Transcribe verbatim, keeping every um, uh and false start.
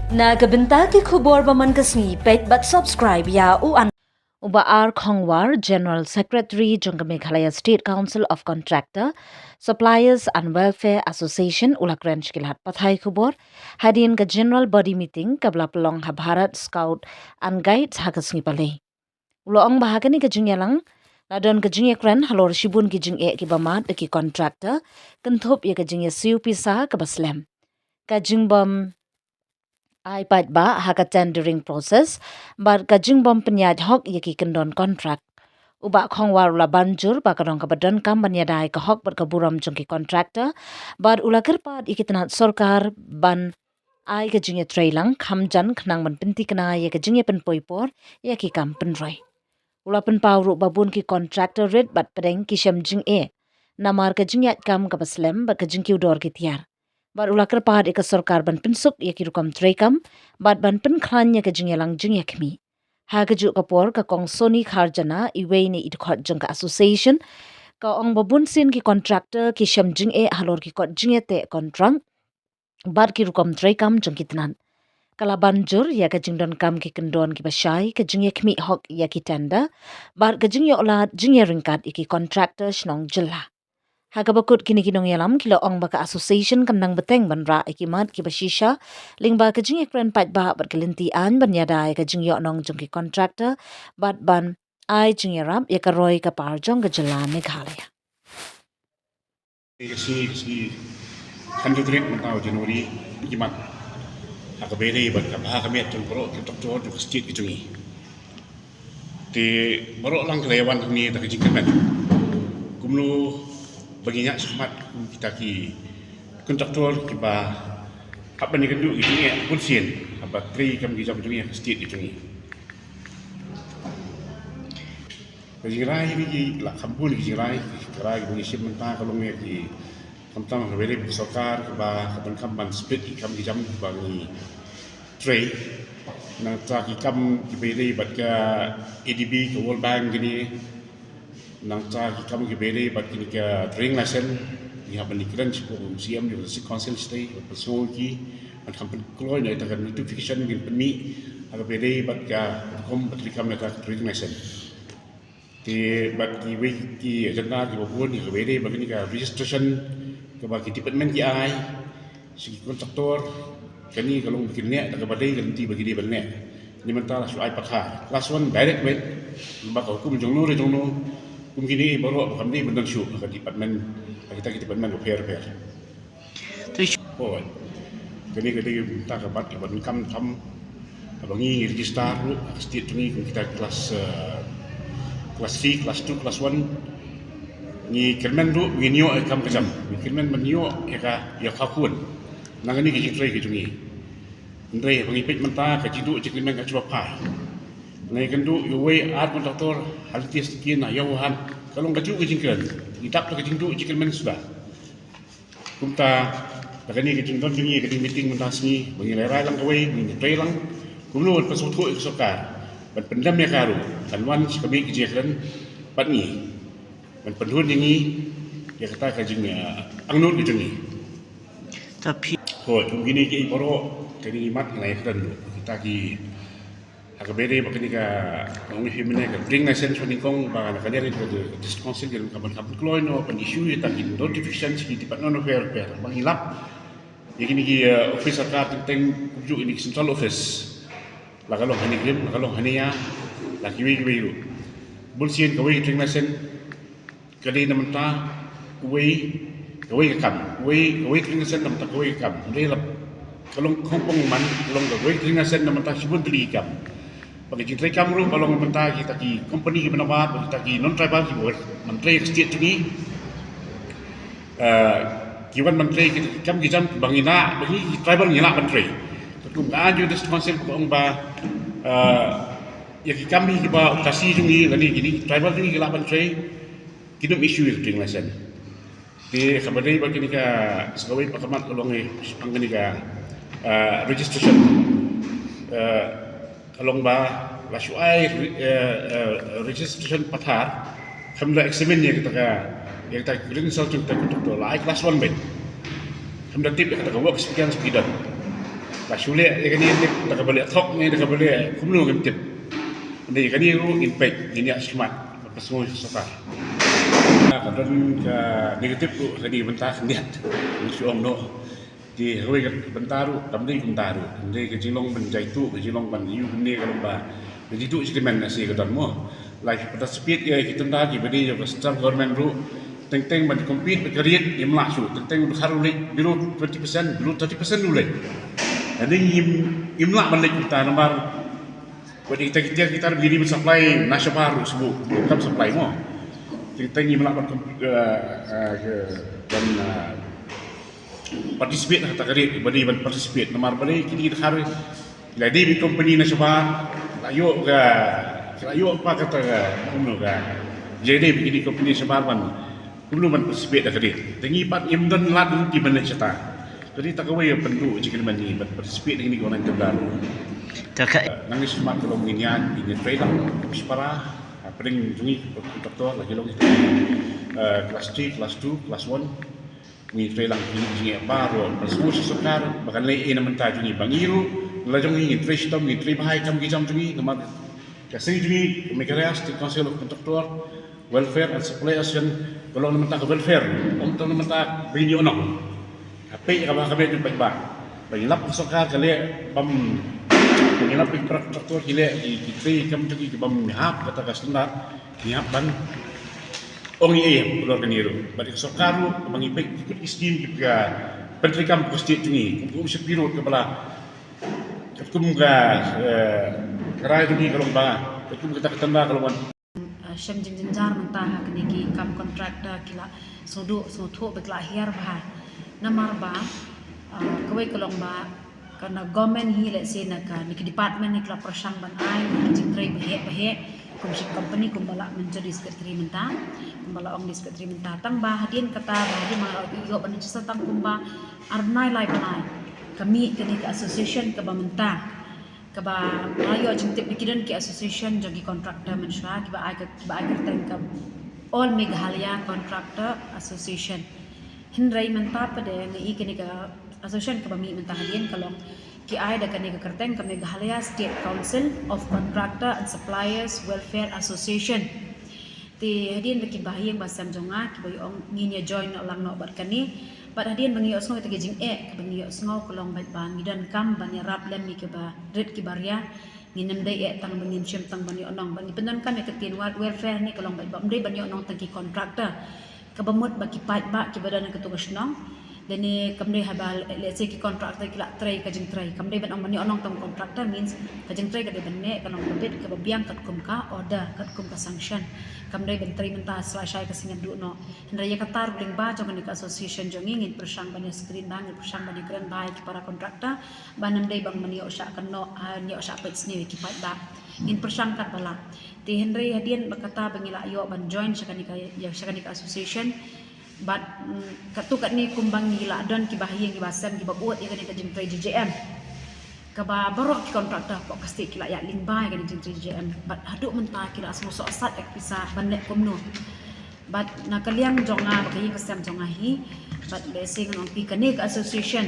Na ka bynta ki khubor ba man ka sngi, peit bad subscribe ïa u an. U Bah R Khongwar, General Secretary jong ka Meghalaya State Council of Contractor, Suppliers and Welfare Association, u la kren sha ki lad pathai khubor hadien ka General Body Meeting kaba la pynlong ha Bharat Scout and Guides ha ka sngi Palei. U la ong ba ha kane ka jingïalang la don ka jingïakren halor shibun ki jingeh kiba mad da ki contractor, kynthup ïa ka jingïasiew pisa kaba slem, ka jingbym ai paidbah ha ka tendering process, bad ka jingbym pynïaid hok ïa ki kyndon contract. U Bah Khongwar u la ban jur ba ka dong kaba donkam ban ïada ïa ka hok bad ka burom jong ki contractor, bad u la kyrpad ïa ki tnat sorkar ban ai ka jingïatreilang kham jan khnang ban pynthikna ïa ka jingïapynpoi por ïa ki kam pynroi. U la pynpaw ruh ba bun ki contractor rit bad pdeng ki shem jingeh namar ka jingïaid kam kaba slem bad ka jingkiew dor ki tiar. Bad u la kyrpad ïa ka sorkar ban pynsuk ïa ki rukom treikam bad ban pynkhlaiñ ïa ka jingïalang jingïakhmih. Ha kajuh ka por, ka Kong Soni Kharjana, iwei na i dkhot jong ka association, ka ong ba bun sien ki contractor ki shem jingeh halor ki kot jingïateh contract bad ki rukom treikam jong ki tnat. Ka la ban jur ïa ka jingdonkam ki kyndon kiba shai, ka jingïakhmih hok ïa ki tender bad ka jingïoh lad jingïaryngkat ïa ki contractor shnong jylla. Ha kaba kut, kine ki nongïalam ki la ong ba ka association kan nang bteng ban rah ïa ki mat kiba shisha lyngba ka jingïakren paidbah bad ka lynti aiñ ban ïada ïa ka jingïohnong jong ki contractor bad ban ai jingïarap ïa ka roi ka par jong ka jylla Meghalaya. Ka sngi, ka sngi hynriew tarik mynta u January, ki mat ha kaba ïadei bad ka bha ka miat jong baroh ki contractor jong ka state ka jong ngi. Te baroh lang ki la ïawan hangne da ka jingkyrmen kumno ba ngin ïaid shakhmat kum kita ki contractor kiba hap ban ïakynduh ki jingeh bun sien haba trei kam ki jam jong ngi ha ka state ka jong ngi. Ka jingrai hi ki la kham bun ki jingrai, ki jingrai kiba ngi shim mynta ka long ïa ki, khamtam ha kaba ïadei bad ka sorkar kaba ka donkam ban split ki kam ki jam kiba ngi trei. Nangta ki kam kiba ïadei bad ka A D B, ka World Bank kine. Nangta ki kam kiba ïadei bad kine ka trading license, ngi hap ban ïakren sha u C M jong ka District Council shatei ban pynsngew ïa ki, ban kham pynkloi na ita ka notification ngin pynmih ha kaba ïadei bad ka rukom ban treikam na ka trading license. Te bad kiwei ki agenda kiba bun kiba ïadei bad kane ka registration kaba ki department ki ai sha ki contractor, kane ka long ba kin neh da kaba dei ka lynti ba ki dei ban neh. Kane mynta la shu ai pathar class one direct beit, ba ka hukum jong no re jong no, kum kine baroh ba kam dei ban don shuh ha ka department, ha kita ki department bapher bapher. Hooid. Kane ka dei mynta ka mat kaba donkam tam haba ngi ngi register ruh ha ka state jong ngi kum kita class, eh, class three, class two, class one. Ngi kyrmen ruh ngin ïoh ïa ka kam ka jam. Ngi kyrmen ban ïoh ïa ka, ïa ka khun na kane ka jingtrei ka jong ngi. Hynrei haba ngi peit mynta ka jingduh jingkyrmen ka shu phai. Ngi kynduh ïa uwei ar contractor ha lynti sha lynti na ïa u han. Ka long kajuh ka jingkyrmen. Ngi dap da ka jingduh jingkyrmen suda. Kumta da kane ka jingdon jong ngi ka dei meeting mynta sngi ba ngi lehraiñ lang kawei, ba ngi trei lang kumno ban pynsngewthuh ïa ka sorkar ban pyndem ïa ka ruh kan wan sha ka miej ka jingkren bad ngi ban pynhun ïa ngi ïa kata ka jing, eh, angnud ka jong ngi. Tapi hooid, kum kine kiei baroh kane ngi mat ngi la ïakren ruh kita ki Ha kaba ïadei bad kane ka, ka ong hi mynne ka trading license ba nyngkong ba na ka liang ka District Council ka ban ka ban kloi noh ban issue ïa ta ki notification sha ki department bapher bapher ba ngi lap ïa kine ki, eh, office sorkar teng teng kumjuh kine ki central office. La ka long ha Nongrim, la ka long ha Nongïalam, la kiwei kiwei ruh. Bun sien kawei trading license ka dei na bynta uwei, kawei ka kam, uwei, kawei trading license na bynta kawei ka kam. Dei la ka long khongpong man, ka long kawei trading license na bynta shibun tylli ki kam. Ba ka jingtrei kam ruh ka long na bynta kita ki company kiba nabar, ba kita ki non tribal kiba wan ban trei ka state jong ngi. Eh, ki wan ban trei kita ki kam ki jam ba ngi lah, ba ngi tribal ngi lah ban trei. Katkum ka aiñ jong District Council ka ong ba, eh, ïa ki kam hi kiba u Khasi jong ngi lane kine ki tribal jong ngi ki lah ban trei. Kin ym issue ïa ka trading license. Te kaba dei bad kane ka, sa kawei pat ka mat ka long ïa shaphang kane ka, eh, registration. Eh, ka long ba la shu ai, eh, eh, registration pathar, khlem da examine ïa kata ka, ïa kata ka credential jong kata ka contractor, la ai class one beit. Khlem da tip ïa kata ka work experience ba ki don. Ka shu leh ïa kane, da kaba leh thok ne, da kaba leh kumno ngim tip. Hynrei kane ruh ngin peit, ngin ïa smat, ka sngew sorkar. Ka don ka negative ruh, kane bynta khyndiat. Ngin shu ong noh. Te kawei ka bynta ruh kam dei kumta ruh. Kam dei ka jinglong ban jaituh, ka jinglong ban ïoh kumne ka long ba ka jingtuh jingkmen na shi ka don mo. La ki participate ïa ki tender kiba dei ïa ka central government ruh. Teng teng ban compete bad ka rate, im lah shuh. Teng teng u dkhar u leit below twenty percent, below thirty percent u leit. Hynrei im, im lah ban leit kumta namar wat ïa kita, kita, kita ruh ba ki dei ban supply na shabar ruh shuh, kam supply mo. Teng teng im lah ban comp-, eh, eh, ban, eh, participate ha kata ka rate ba dei ban participate namar ba dei kine ki dkhar ki la dei bad company na shabar, la ïoh ka, la ïoh pa kata ka, kumno ka, la dei bad kine ki company shabar ban, kumno ban participate da ka rate. Te ngi pat im don lad lynti ban leit shata. Te kata kawei ka pynduh jingkyrmen ngi ban participate da kine ki online tender. Te ka Nangne smat ka long ngin ïaid, ngin ïatrei lang shipara, hapdeng jong ngi ki contractor, la ki long, eh, class three, class two, class one. Ngi trei lang ki jingeh baroh, ba sngewsih sorkar ba kan leh ei na bynta jong ngi, ba ngi ruh la jong ngi ngin trei shitom, ngin trei bha ïa kam ki jam jong ngi, namar ka sngi jong ngi ka Meghalaya State Council of Contractor Welfare and Supplier Association ka long na bynta ka welfare, ym tang na bynta ba ngin ïoh nong. Ka peit ka ba ka met jong paidbah. Ba ngi lap ka sorkar ka leh bym, ba ngi lap ki para contractor ki leh ki, ki trei kam jong ki bym hap kata ka standard, ngi hap ban ong ei ei halor kane ruh. Bad ka sorkar ruh ba ngi peit ki kut ki skim kiba pyntreikam ka state jong ngi, kum ka Umshakti Road kaba la, katkum ka, eh, ka rai jong ngi ka long ba, katkum kata ka tender ka long ban, eh, shem jingjynjar mynta ha kine ki kam contractor ki la sngewduh sngewthuh ba ki la hiar bha. Namar ba, eh, kawei ka long ba ka na government hi, let's say na kane ka department hi ka la pyrshang ban ai ki jingtrei ba heh ba heh kum shi company, kumba la mynjur da i secretary mynta, kumba la ong da i secretary mynta. Tang ba hadien kata, ba hadien ba la ïoh ban sa tang kumba ar bnai lai bnai ka mih kane ka association kaba mynta, kaba la ïoh jingtip ba ki don ki association jong ki contractor mynshuwa kiba ai ka, kiba ai kyrteng ka All Meghalaya Contractor Association. Hynrei mynta pat de ngi i kane ka association kaba mih mynta hadien ka long ki ai da kane ka kyrteng ka Meghalaya State Council of Contractor and Suppliers Welfare Association. Te hadien ba ki bahaïing bahasem jong nga kiba ïa ong ngin ïa join noh lang noh bad kane. Bad hadien ba ngi ïohsngew ïa kata ka jingeh kaba ngi ïohsngew ka long bad ba ngi donkam ban ïarap lem ïa kiba rit kiba ria. Ngin ym dei eh tang ba ngin shim tang ban ïoh nong, ba ngi pyndonkam ïa ka ktien wel-, welfare ne ka long bad ba ym dei ban ïoh nong tang ki contractor. Kaba mut ba ki paidbah kiba don ha kato ka shnong. Lane kam dei haba, let's say, ki contractor ki la trei ka jingtrei. Kam dei ban ong ban ïoh nong tang contractor means ka jingtrei ka dei ban neh, ka long ba bit, kaba biang katkum ka order, katkum ka sanction. Kam dei ban trei mynta sa la shai ka sngi duh noh. Hynrei ïa kata ruh lyngba jong kane ka association jong ngi ngin pyrshang ban ïa screen bha, ngin pyrshang ban ïa kren bha ïa ki para contractor. Ban ym dei ban ym ïoh shah kynnoh, ah, ym ïoh shah peit sniew ïa ki paidbah. Ngin pyrshang katba lah. Te hynrei hadien ba kata ba ngi la ïoh ban join sha kane ka, ïa sha kane ka association. Bad, mm, katto katne kumba ngi la don ki bahaïing ki bahasem kiba bud ïa kane ka jingtrei J J M. Kaba baroh ki contractor hapoh ka state ki la ïaid lyngba ïa kane ka jingtrei J J M. Bad haduh mynta ki la sngewsohsat ïa ka pisa ban leh kumno. Bad na ka liang jong nga, bad ka ïing ka sem jong nga hi, bad lehse ngan ong phi kane ka association